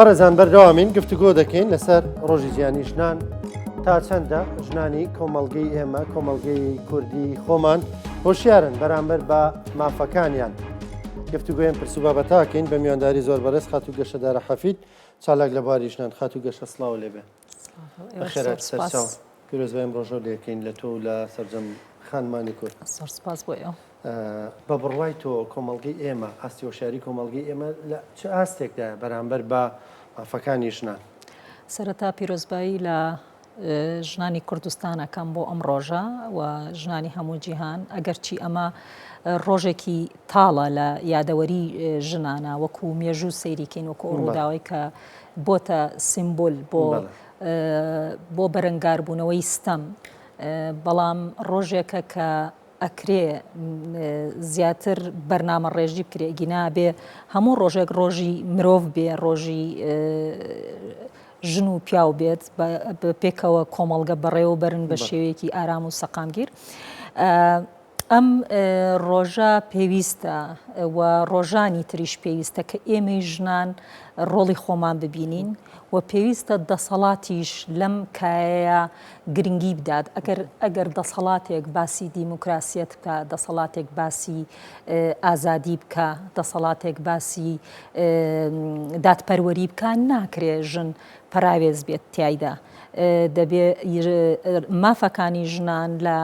بەڕێزان بەردەوامین گفتوگۆ دەکەین لەسەر ڕۆژی جیهانی ژنان تا چەندە ژنانی کۆمەڵگەی ئێمە کۆمەڵگەی کوردی خۆمان هۆشیارن بەرامبەر بە مافەکانیان گفتوگۆیان پرس و بابەتاکەین بە میوانداری زۆر بەڕێز خاتوو گەشەدارە حەفید چالاک لە بواری ژنان خاتوو گەشە سڵاو لێبێ بەخێرات سەرچاو پیرۆزبای ئەم ڕۆژە لێکەین لە تۆ و لە سەرجەم خانمانی کورد. زۆر سپاس بۆ ئێوە. بە بڕوای تۆ کۆمەڵگەی ئێمە، ئاستی هۆشیاری کۆمەڵگەی ئێمە لە چ ئاستێکدایە بەرامبەر بە مافەکانی ژنان؟ سەرەتا پیرۆزبایی لە ژنانی کوردستان ئەکەم بۆ ئەم ڕۆژە و ژنانی هەموو جیهان، ئەگەرچی ئەمە ڕۆژێکی تاڵە لە یادەوەری ژنانە وەکو مێژوو سەیری کەین وەکو ئەو ڕووداوەی کە بۆتە سیمبول بۆ بۆ بەرەنگاربوونەوەی ستەم، بەڵام ڕۆژێکە کە ئەکرێ زیاتر بەرنامە ڕێژی بکرێ گینا بێ هەموو ڕۆژێک ڕۆژی مرۆڤ بێ ڕۆژی ژن و پیاو بێت پێکەوە کۆمەڵگە بەڕێوە بەرن بە شێوەیەکی ئارام و سەقامگیر. ئەم ڕۆژە پێویستە و ڕۆژانی تریش پێویستە کە ئێمەی ژنان ڕۆڵی خۆمان ببینین و پێویستە دەسەڵاتیش لەم کایەیە گرنگی بدات. ئەگەر ئەگەر دەسەڵاتێک باسی دیموکراسیەت بکا، دەسەڵاتێک باسی ئازادی بکا، دەسەڵاتێک باسی دادپەروەری بکا، ناکرێ ژن پەراوێز بێت تیایدا. دەبێ مافەکانی ژنان لە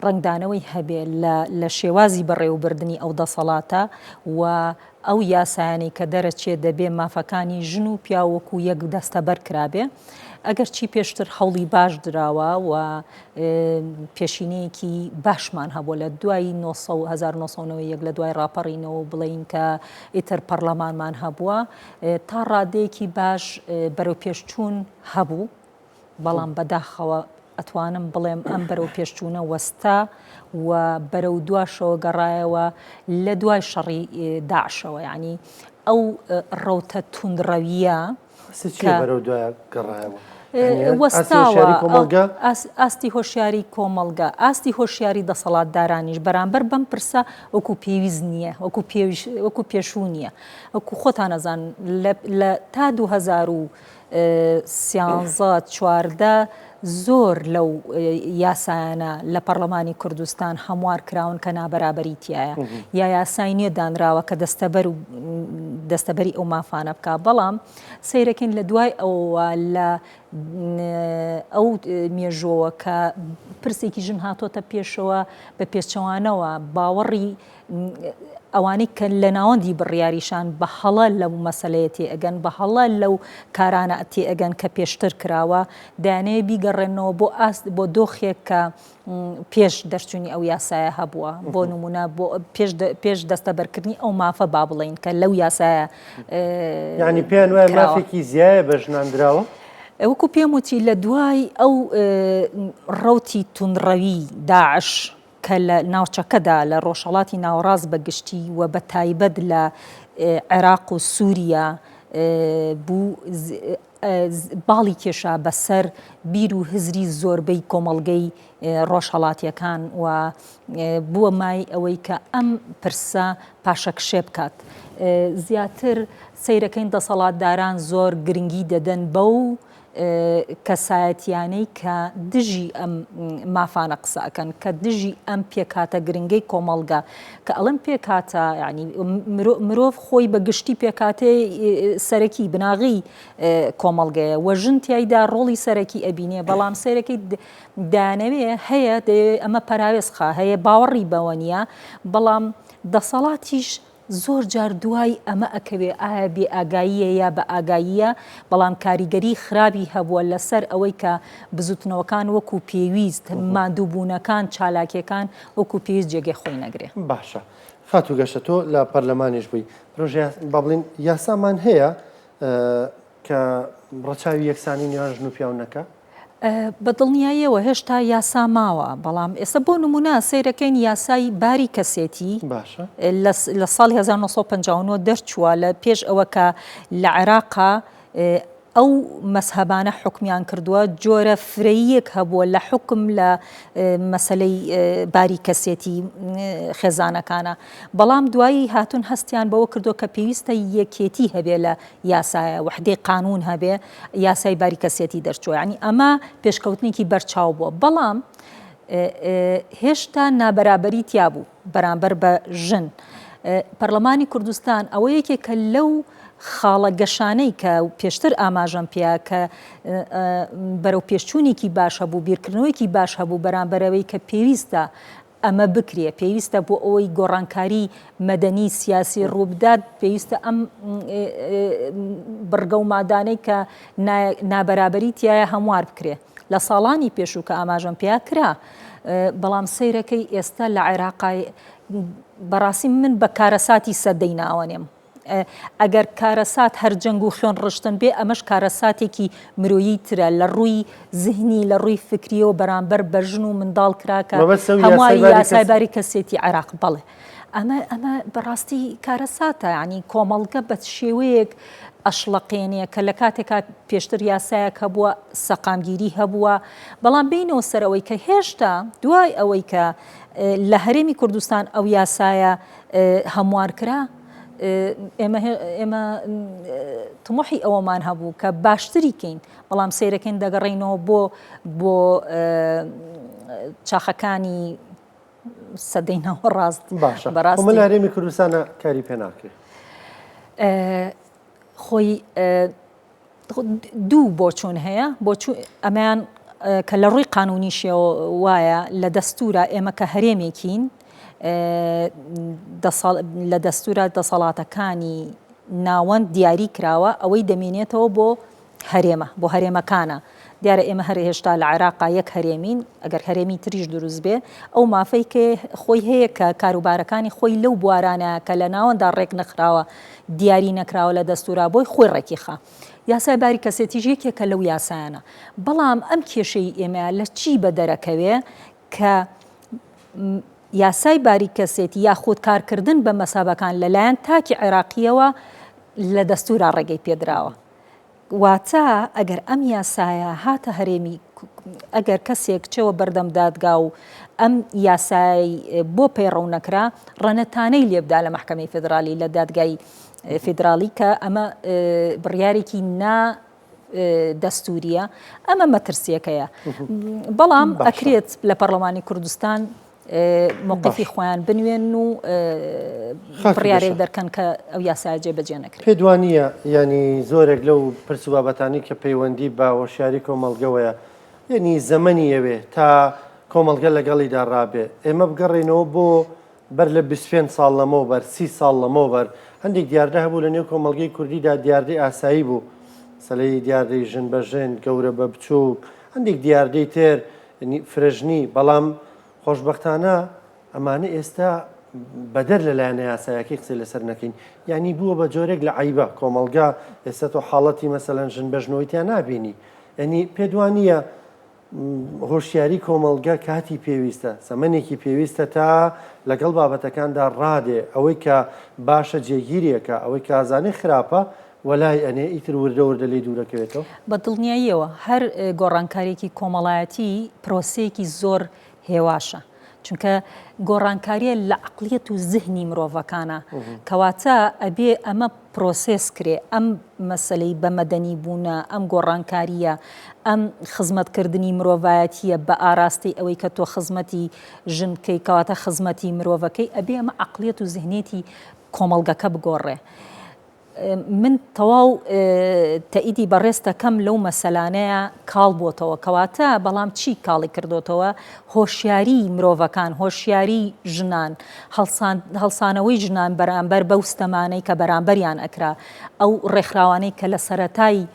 ڕەنگدانەوەی هەبێ لە لە شێوازی بەڕێوەبردنی ئەو دەسەڵاتە و ئەو یاسایانەی کە دەرەچێ دەبێ مافەکانی ژن و پیاو وەکوو یەک دەستەبەر کرابێ. ئەگەرچی پێشتر هەوڵی باش دراوە و پێشینەیەکی باشمان هەبووە لە دوای 1991 لە دوای ڕاپەڕینەوە بڵێین کە ئیتر پەڕلەمانمان هەبووە تا ڕادەیەکی باش بەرەوپێشچوون هەبوو. بەڵام بەداخەوە ئەتوانم بڵێم ئەم بەرەو پێشچوونە وەستا و بەرەو دواشەوە گەڕایەوە لە دوای شەڕی داعشەوە یعنی ئەو ڕەوتە توندڕەویە بەرەو دوای گەڕایەوە وەستاوە ئاستی هۆشیاری کۆمەڵگە ئاستی هۆشیاری دەسەڵاتدارانیش بەرامبەر بەم پرسە وەکو پێویست نییە وەکو وەکو پێشوو نییە وەکو خۆتان ئەزان لە تا 2000 سیانزە، 14 زۆر لەو یاسایانە لە پەڕلەمانی کوردستان هەموار کراون کە نابەرابەری تیایە یا یاسای نوێ دانراوە کە دەستەبەر و دەستەبەری ئەو مافانە بکا بەڵام سەیرەکەین لە دوای ئەوەوە لە ئەو مێژووەوە کە پرسێکی ژن هاتۆتە پێشەوە بە پێچەوانەوە باوەڕی ئەوانەی کە لە ناوەندی بڕیاریشان بە هەڵە لەو مەسەلەیە تێئەگەن، بە هەڵە لەو کارانە تێئەگەن کە پێشتر کراوە، دەیانەوێ بیگەڕێننەوە بۆ ئاست بۆ دۆخێک کە پێش دەرچوونی ئەو یاسایە هەبووە، بۆ نموونە بۆ پێش پێش دەستەبەرکردنی ئەو مافە با بڵێین کە لەو یاسایە یانی پێیان وایە مافێکی زیایە بە ژنان دراوە؟ وەکوو پێم وتی لە دوای ئەو ڕەوتی توندڕەوی داعش کە لە ناوچەکەدا لە ڕۆژهەڵاتی ناوەڕاست بە گشتی و بە تایبەت لە عێراق و سووریا بوو، باڵی کێشا بە سەر بیر و هزری زۆربەی کۆمەڵگەی ڕۆژهەڵاتییەکان و بووە مایەی ئەوەی کە ئەم پرسە پاشەکشێ بکات. زیاتر سەیرەکەین دەسەڵاتداران زۆر گرنگی دەدەن بەو کەسایەتیانەی کە دژی ئەم مافانە قسە ئەکەن کە دژی ئەم پێکهاتە گرنگەی کۆمەڵگە کە ئەڵێم پێکهاتە یعنی مرۆڤ خۆی بە گشتی پێکهاتەی سەرەکی بناغی کۆمەڵگەیە و ژن تیایدا ڕۆڵی سەرەکی ئەبینێ بەڵام سەیرەکەی دانەوێ هەیە دەیەوێ ئەمە پەراوێز خا هەیە باوەڕی بەوە نییە بەڵام دەسەڵاتیش زۆر جار دوای ئەمە ئەکەوێ ئایا بێ ئاگاییە یا بە ئاگاییە، بەڵام کاریگەری خراپی هەبووە لەسەر ئەوەی کە بزوتنەوەکان وەکو پێویست، ماندووبوونەکان، چالاکیەکان وەکو پێویست جێگەی خۆی نەگرێ. باشە خاتوو گەشە تۆ لە پەرلەمانیش بووی پرۆژە با بڵێین یاسامان هەیە کە ڕەچاوی یەکسانی نێوان ژن و پیاو نەکا؟ بە دڵنیاییەوە هێشتا یاسا ماوە، بەڵام ئێستا بۆ نموونە سەیرەکەین یاسای باری کەسێتی باشە لە ساڵی 1959 دەرچووە لە پێش ئەوە کە لە عێراقا. ئەو مەزهەبانە حوکمیان کردووە، جۆرە فرەییەک هەبووە لە حوکم لە مەسەلەی باری کەسێتی خێزانەکانە، بەڵام دوایی هاتوون هەستیان بەوە کردووە کە پێویستە یەکێتی هەبێ لە یاسایە، وەحدەی قانوون هەبێ، یاسای باری کەسێتی دەرچووە، یانی ئەمە پێشکەوتنێکی بەرچاو بووە، بەڵام هێشتا نابەرابەری تیابوو بەرامبەر بە ژن. پەرلەمانی کوردستان ئەوە یەکێکە لەو خاڵە گەشانەی کە پێشتر ئاماژەم پێیا کە بەرەو پێشچوونێکی باش هەبوو، بیرکردنەوەیەکی باش هەبوو بەرامبەرەوەی کە پێویستە ئەمە بکرێ، پێویستە بۆ ئەوەی گۆڕانکاری مەدەنی سیاسی ڕووبدات، پێویستە ئەم بڕگە و مادانەی کە نابەرابەری تیایە هەموار بکرێ. لە ساڵانی پێشوو کە ئاماژەم پیا کرا، بەڵام سەیرەکەی ئێستا لە عێراقا بەڕاستی من بە کارەساتی سەدەی ناوەنێم. ئەگەر کارەسات هەر جەنگ و خوێن ڕشتن بێ ئەمەش کارەساتێکی مرۆیی ترە لە ڕووی زهنی لە ڕووی فکریەوە بەرامبەر بە ژن و منداڵ کرا کە هەمواری یاسای باری کەسێتی عێراق بەڵێ ئەمە ئەمە بەڕاستی کارەساتە ینی کۆمەڵگە بە شێوەیەک ئەشڵەقێنێ کە لە کاتێکا پێشتر یاسایەک هەبووە سەقامگیری هەبووە بەڵام بینەوە سەرەوەی کە هێشتا دوای ئەوەی کە لە هەرێمی کوردستان ئەو یاسایە هەموار کرا ئێمە ئێمە تموحی ئەوەمان هەبوو کە باشتری کەین بەڵام سیرەکەین دەگەڕینەوە بۆ بۆ چاخەکانی سەدەی ناوەڕاست باشە بەڕاستی لە هەرێمی کوردستانە کاری پێ ناکرێت خۆی دوو بۆچوون هەیە، بۆچوون ئەمەیان کە لە ڕووی قانوونیشیەوە وایە لە دەستوورا ئێمە کە هەرێمێکین لە دەستوورا دەسەڵاتەکانی ناوەند دیاری کراوە ئەوەی دەمێنێتەوە بۆ هەرێمە بۆ هەرێمەکانە دیارە ئێمە هەر هێشتا لە عێراقا یەک هەرێمین ئەگەر هەرێمی تریش دروست بێ ئەو مافەی کە خۆی هەیە کە کاروبارەکانی خۆی لەو بوارانە کە لە ناوەندا ڕێک نەخراوە دیاری نەکراوە لە دەستورا بۆی خۆی ڕێکی خا. یاسای باری کەسێتیش یەکێکە لەو یاسایانە. بەڵام ئەم کێشەی ئێمە لە چی بەدەرەکەوێ کە یاسای باری کەسێتی یاخود کارکردن بە مەسابەکان لەلایەن تاکی عێراقیەوە لە دەستورا ڕێگەی پێدراوە. واتە ئەگەر ئەم یاسایە هاتە هەرێمی ئەگەر کەسێک چەوە بەردەم دادگا و ئەم یاسای بۆ پەیڕەو نەکرا ڕەنە تانەی لێبدا لە مەحکەمەی فیدرالی لە دادگای فیدرالی کە ئەمە بڕیارێکی نا دەستوریە ئەمە مەترسیەکەیە بەڵام ئەکرێت لە پەرلەمانی کوردستان مەوقفی خۆیان بنوێن و بڕیارێک دەرکەن کە ئەو یاسایە جێبەجێ نەکرێت. پێت وا نییە یانی زۆرێک لەو پرس و بابەتانەی کە پەیوەندی بە هۆشیاری کۆمەڵگەوەیە یانی زەمەنی ئەوێ تا کۆمەڵگە لەگەڵیدا ڕابێ ئێمە بگەڕێینەوە بۆ بەر لە 25 ساڵ لەمەوبەر 30 ساڵ لەمەوبەر هەندێک دیاردە هەبوو لە نێو کۆمەڵگەی کوردیدا دیاردەی ئاسایی بوو مەسەلەی دیاردەی ژن بە ژن گەورە بە بچووک هەندێک دیاردەی تر فرەژنی، بەڵام خۆشبەختانە ئەمانە ئێستا بەدەر لە لایەنە یاسایەکەی قسەی لەسەر نەکەین یعنی بووە بە جۆرێک لە عیبە کۆمەڵگا ئێستا تۆ حاڵەتی مەسەلەن ژن بەژنەوەی تیا نابینی یعنی پێت وانییە هۆشیاری کۆمەڵگە کاتی پێویستە زەمەنێکی پێویستە تا لەگەڵ بابەتەکاندا ڕادێ ئەوەی کە باشە جێگیرێکە ئەوەی کازانێ خراپە وەلای ئەنێ ئیتر وردە وردە لێی دوورەکەوێتەوە؟ بە دڵنیاییەوە هەر گۆڕانکارییەکی کۆمەڵایەتی پرۆسەیەکی زۆر هێواشە، چونکە گۆڕانکارییە لە عەقڵیەت و زهنی مرۆڤەکانە، کەواتە ئەبێ ئەمە پرۆسێس کرێ، ئەم مەسەلەی بە مەدەنی بوونە، ئەم گۆڕانکارییە، ئەم خزمەتکردنی مرۆڤایەتییە بە ئاراستەی ئەوەی کە تۆ خزمەتی ژن بکەی کەواتە خزمەتی مرۆڤەکەی، ئەبێ ئەمە عەقڵیەت و زهنیەتی کۆمەڵگەکە بگۆڕێ. من تەواو تەئیدی بەڕێزتەکەم لەو مەسەلانەیە کاڵ بۆتەوە کەواتە بەڵام چی کاڵی کردۆتەوە هۆشیاری مرۆڤەکان هۆشیاری ژنان هەڵسانەوەی ژنان بەرامبەر بەو ستەمانەی کە بەرامبەریان ئەکرا ئەو ڕێکخراوانەی کە لە سەرەتای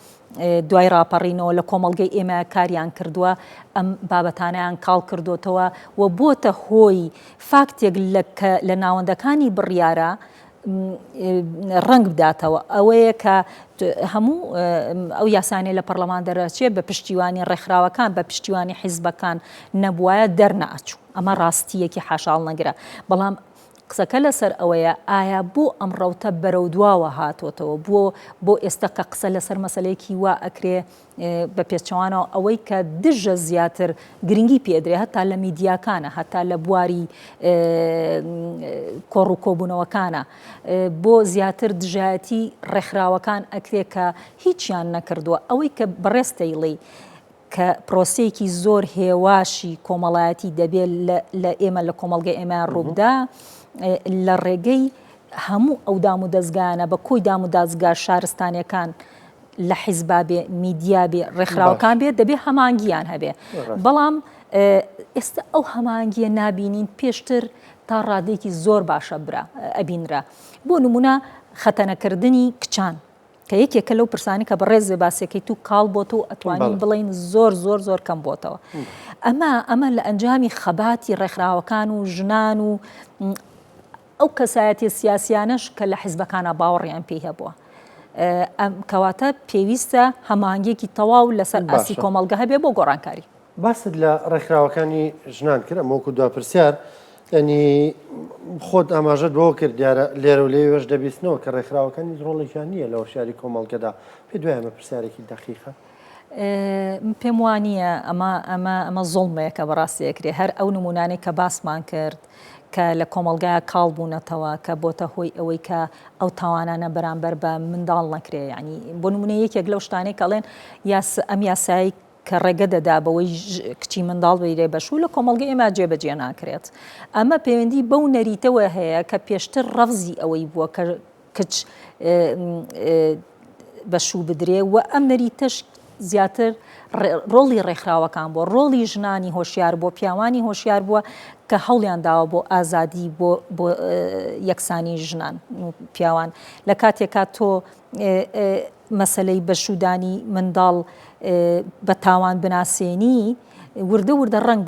دوای ڕاپەڕینەوە لە کۆمەڵگەی ئێمە کاریان کردووە ئەم بابەتانیان کاڵ کردوتەوە و بۆتە هۆی فاکتێک لە ناوەندەکانی بڕیارە ڕەنگ بداتەوە ئەوەیە کە هەموو ئەو یاسانەی لە پەرلەمان دەرەچێت بە پشتیوانی ڕێکخراوەکان بە پشتیوانی حیزبەکان نەبوایە دەرنەئەچوو ئەمە ڕاستیەکی حاشاڵ نەگرە بەڵام. قسەکە لەسەر ئەوەیە ئایا بۆ ئەم ڕەوتە بەرەو دواوە هاتۆتەوە بۆ بۆ ئێستا کە قسە لەسەر مەسەلەیەکی وا ئەکرێ بە پێچەوانەوە ئەوەی کە دژە زیاتر گرنگی پێدرێ هەتا لە میدیاکانە هەتا لە بواری کۆڕ و کۆبوونەوەکانە بۆ زیاتر دژایەتی ڕێکخراوەکان ئەکرێ کە هیچیان نەکردووە ئەوەی کە بەڕێز تەیڵی کە پرۆسەیەکی زۆر هێواشی کۆمەڵایەتی دەبێت لە ئێمە لە کۆمەڵگە ئێمە ڕووبدا لە ڕێگەی هەموو ئەو دام و دەستگانە بە کۆی دام و دادگا شارستانیەکان لە حیزبا بێ میدیا بێ ڕێکخراوەکان بێ دەبێ هەمانگیان هەبێ بەڵام ئێستا ئەو هەمانگیە نابینین پێشتر تا ڕادێکی زۆر باشە برا ئەبینرا بۆ نمونە خەتەنەکردنی کچان کە یەکێکە لەو پرسانی کە بەڕێز باسەکەی تو کاڵ بۆ و ئەتوانین بڵین زۆر زۆر زۆر کەم بۆتەوە ئەمە ئەمە لە ئەنجامی خەباتی ڕێکخراوەکان و ژنان و ئەو کەسایەتیە سیاسیانەش کە لە حیزبەکانا باوەڕیان پێی هەبووە. ئەم کەواتە پێویستە هەماهەنگیەکی تەواو لەسەر ئاستی کۆمەڵگە هەبێ بۆ گۆڕانکاری. باست لە ڕێکخراوەکانی ژنان کرد، ئەمە وەکو دوا پرسیار، یانی خۆت ئاماژەت بەوە کرد دیارە لێرە و لەوێش دەبیستنەوە کە ڕێکخراوەکان هیچ ڕۆڵێکیان نییە لە هۆشیاری کۆمەڵگەدا، پێت وایە ئەمە پرسیارێکی دەقیقە؟ من پێم وا نییە ئەمە ئەمە ئەمە زوڵمێکە بەڕاستی ئەکرێ هەر ئەو نمونانەی کە باسمان کرد کە لە کۆمەڵگایە کاڵ بوونەتەوە کە بۆتە هۆی ئەوەی کە ئەو تاوانانە بەرامبەر بە منداڵ نەکرێ یعنی بۆ نمونە یەکێک لەو شتانەی کەڵێن یاس ئەم یاسایی کە ڕێگە دەدا بەوەی کچی منداڵ بیرێ بەشوو لە کۆمەڵگە ئێمە جێبەجێ ناکرێت ئەمە پەیوەندی بەو نەریتەوە هەیە کە پێشتر ڕەفزی ئەوەی بووە کە کچ بە شوو بدرێ و ئەم نەریتەش زیاتر ڕۆڵی ڕێکخراوەکان بووە، ڕۆڵی ژنانی هۆشیار بووە، پیاوانی هۆشیار بووە کە هەوڵیان داوە بۆ ئازادی بۆ بۆ یەکسانی ژنان و پیاوان. لە کاتێکا تۆ مەسەلەی بەشوودانی منداڵ بە تاوان بناسێنی، وردە وردە ڕەنگ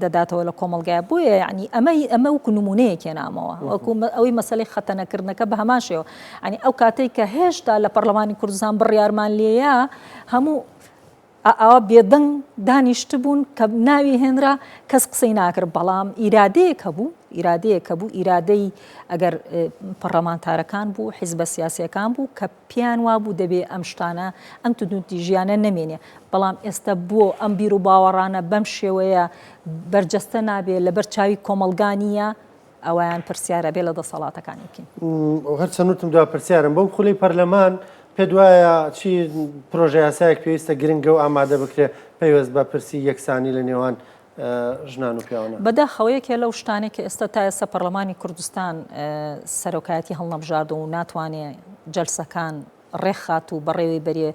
دەداتەوە لە کۆمەڵگای بۆیە یعنی ئەمە ئەمە وەکو نمونەیەک هێنامەوە وەکو ئەوەی مەسەلەی خەتەنەکردنەکە بە هەمان شێوە یعنی ئەو کاتێک کە هێشتا لە پەرلەمانی کوردستان بڕیارمان لێیە هەموو ئاوا بێدەنگ دانیشتبوون کە ناوی هێنرا کەس قسەی ناکرد بەڵام ئیرادەیەک هەبوو ئیرادەیەک هەبوو ئیرادەی ئەگەر پەڕلەمانتارەکان بوو حیزبە سیاسیەکان بوو کە پێیان وابوو دەبێ ئەم شتانە، ئەم توندوتیژییانە نەمێنێ، بەڵام ئێستە بۆ ئەم بیروباوەڕانە بەم شێوەیە بەرجەستە نابێ، لەبەر چاوی کۆمەڵگا نییە، ئەوەیان پرسیارە بێ لە دەسەڵاتەکانی بکەین. هەرچەند وتم دوا پرسیارم، بەم خولەی پەرلەمان پێت وایە چی پرۆژەیاسایەک پێویستە گرنگە و ئامادە بکرێ پەیوەست بە پرسی یەکسانی لە نێوان ژنان و پیاوانە؟ بەداخەوە یەکێ لەو شتانەی کە ئێستا تا ئێستا پەرلەمانی کوردستان سەرۆکایەتی هەڵنەبژاردوە و ناتوانێ جەلسەکان ڕێکخات و بەڕێوەی بەرێ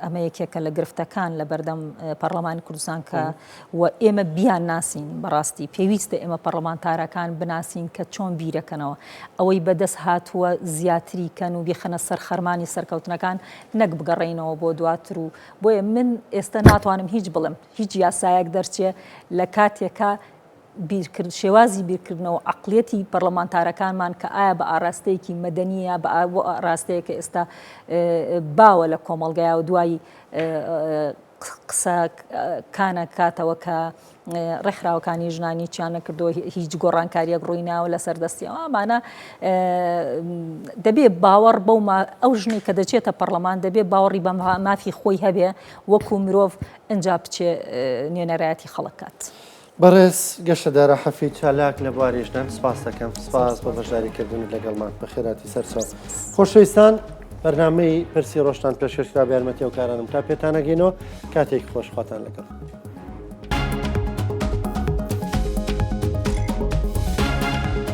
ئەمە یەکێکە لە گرفتەکان لە بەردەم پەرلەمانی کوردستان کە و ئێمە بیان ناسین بەڕاستی پێویستە ئێمە پەرلەمانتارەکان بناسین کە چۆن بیرەکەنەوە ئەوەی بەدەست هاتووە زیاتری کەن و بیخەنە سەر خەرمانی سەرکەوتنەکان نەک بگەڕێینەوە بۆ دواتر و بۆیە من ئێستا ناتوانم هیچ بڵێم، هیچ یاسایەک دەرچێ لە کاتێکا بیرکرد شێوازی بیرکردنەوە عەقڵیەتی پەرلەمانتارەکانمان کە ئایا بە ئاراستەیەکی مەدەنی یا بە ئاراستەیەکە ئێستا باوە لە کۆمەڵگایا و دوای قسە کانە کاتەوە کە ڕێکخراوەکانی ژنانی چیان نەکردووە هیچ گۆڕانکاریەک ڕووی ناوە لەسەر دەستی ئەمانە دەبێ باوەڕ بەو ئەو ژنی کە دەچێتە پەرلەمان دەبێ باوەڕی بە مافی خۆی هەبێ وەکو مرۆڤ ئەجا بچێ نوێنەرایەتی خەڵک کات. بەڕێز گەشەدارە حەفید چالاک لە بواری ژنان سپاس دەکەم سپاس بۆ بەشداریکردنت لەگەڵمان بەخێراتی سەرچاو خۆشەویستان بەرنامەی پرسی ڕۆژتان پێشکەشکرا بە یارمەتی ئەو کارانم تا پێتانەگەینەوە کاتێکی خۆش خواتان لەگەڵ.